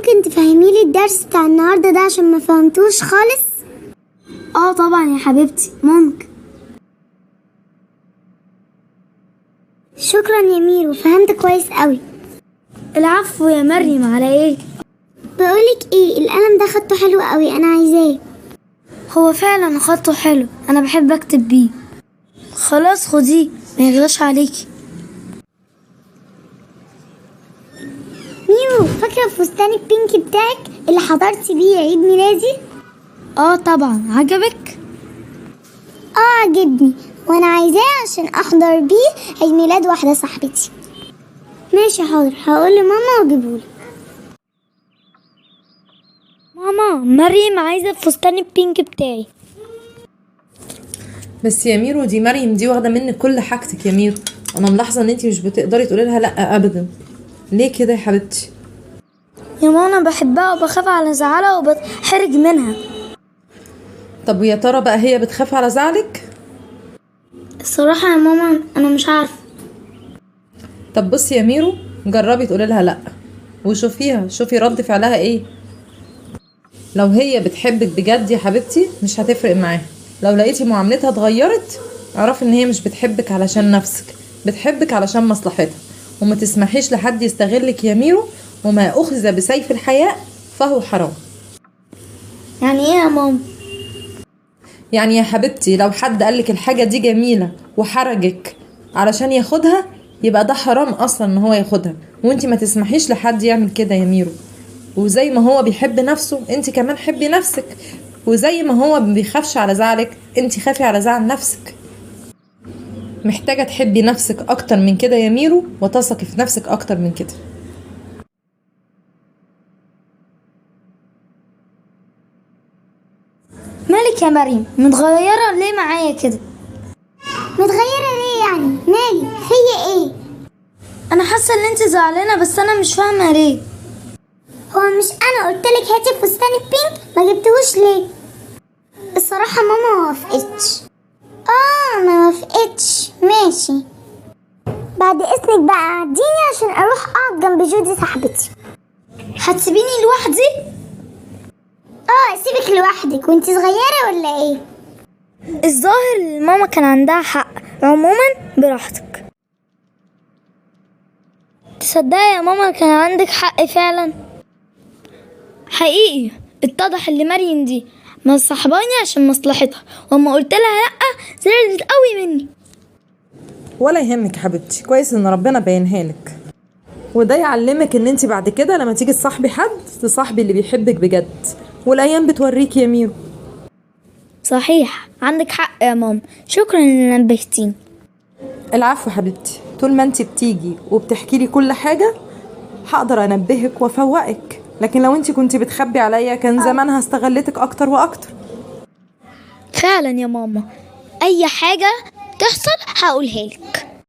ممكن تفهميلي الدرس بتاع النهارده ده عشان ما فهمتوش خالص؟ اه طبعا يا حبيبتي ممكن. شكرا يا ميرو، فهمت كويس قوي. العفو يا مريم، على ايه؟ بقولك ايه، القلم ده خطه حلو قوي، انا عايزاه. هو فعلا خطه حلو، انا بحب اكتب بيه. خلاص خديه، ما يغلاش عليكي. ميرو، فاكره فستان ال pink بتاعك اللي حضرتي بيه عيد ميلادي؟ اه طبعا. عجبك؟ اه عجبني، وانا عايزاه عشان احضر بيه عيد ميلاد واحدة صاحبتي. ماشي حاضر، هقول لماما واجيبهولك. ماما، مريم عايزه الفستان ال pink بتاعي. بس يا ميرو، دي مريم دي واخده منك كل حاجتك يا ميرو. انا ملاحظة ان انتي مش بتقدري تقولي لها لا ابدا. ليه كده يا حبيبتي؟ يا ماما انا بحبها وبخاف على زعلها وبتحرج منها. طب ويا ترى بقى هي بتخاف على زعلك؟ الصراحة يا ماما انا مش عارفه. طب بصي يا ميرو، جربي تقولي لها لا وشوفيها، شوفي رد فعلها ايه. لو هي بتحبك بجد يا حبيبتي مش هتفرق معاها. لو لقيتي معاملتها اتغيرت اعرفي ان هي مش بتحبك علشان نفسك، بتحبك علشان مصلحتها. وما تسمحيش لحد يستغلك يا ميرو، وما اخذ بسيف الحياء فهو حرام. يعني ايه يا ماما؟ يعني يا حبيبتي لو حد قالك الحاجة دي جميلة وحرجك علشان ياخدها، يبقى ده حرام اصلا ان هو ياخدها، وانتي ما تسمحيش لحد يعمل كده يا ميرو. وزي ما هو بيحب نفسه انتي كمان حبي نفسك، وزي ما هو ما بيخافش على زعلك انتي خافي على زعل نفسك. محتاجة تحبي نفسك اكتر من كده يا ميرو، وتثقي في نفسك اكتر من كده. مالك يا مريم متغيرة ليه معايا كده؟ متغيرة ليه يعني؟ مالي فيا ايه؟ انا حاسة ان انت زعلانة بس انا مش فاهمة ليه. هو مش انا قلتلك هاتي فستان البينك، ما جبتهوش ليه؟ الصراحة ماما ما وافقتش. ما وافقتش، ماشي. بعد اذنك بقى عديني عشان اروح اقعد جنب جودي صاحبتي. هتسيبيني لوحدي؟ اه اسيبك لوحدك وانتي صغيرة ولا ايه؟ الظاهر ماما كان عندها حق. عموما براحتك. تصدقي يا ماما كان عندك حق فعلا. حقيقي اتضح ان مريم دي ما صاحباني عشان مصلحتها، واما قلت لها لا زعلت قوي مني. ولا يهمك يا حبيبتي، كويس ان ربنا بينها لك، وده يعلمك ان انت بعد كده لما تيجي تصاحبي حد تصاحبي اللي بيحبك بجد، والايام بتوريكي يا ميرو. صحيح عندك حق يا ماما، شكرا ان نبهتيني. العفو حبيبتي، طول ما انت بتيجي وبتحكي لي كل حاجة هقدر انبهك وافوقك، لكن لو انت كنت بتخبي عليا كان زمانها استغلتك اكتر واكتر. فعلا يا ماما، اي حاجة تحصل هقولها لك.